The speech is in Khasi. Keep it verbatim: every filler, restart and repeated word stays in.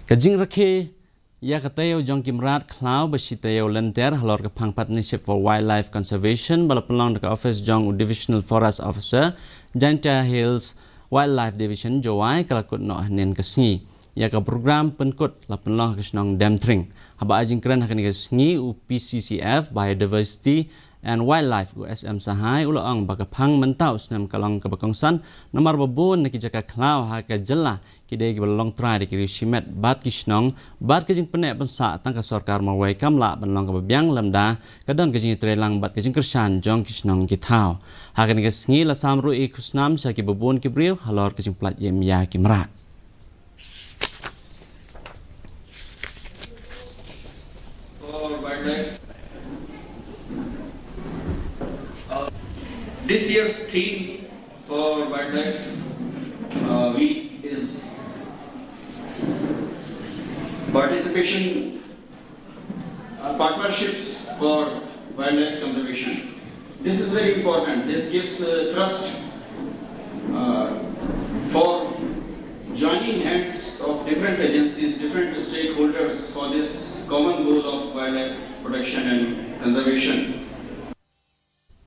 Ka jingrakhe ïa ka taïew jong ki mrad khlaw ba shi taïew lynter halor ka phang Partnership for Wildlife Conservation ba la pynlong da ka office jong u Divisional Forest Officer, Jaintia Hills Wildlife Division, Jowai, ka la kut noh hynnin ka sngi. Ïa ka program pynkut la pynlong ha ka shnong Demthring. Haba ai jingkren ha kane ka sngi, u P C C F Biodiversity and Wildlife, u S M Sahai, u la ong ba ka phang mynta u snem ka long kaba kongsan namar ba bun na ki jaka khlaw ha ka jylla ki dei kiba long trai da ki riew shimet bad ki shnong, bad ka jingpyneh pynsah tang ka sorkar marwei kam lah ban long kaba biang lymda ka don ka jingïatreilang bad ka jingkyrshan jong ki shnong ki thaw. Ha kane ka sngi la sam ruh ïa ki khusnam sha kiba bun ki briew halor ka jingpynlait im ïa ki mrad. For wildlife. Uh, this year's theme for wildlife, uh, week is participation, uh, partnerships for wildlife conservation. This is very important. This gives, uh, trust, uh, for joining hands of different agencies, different stakeholders for this common goal of wildlife protection and conservation.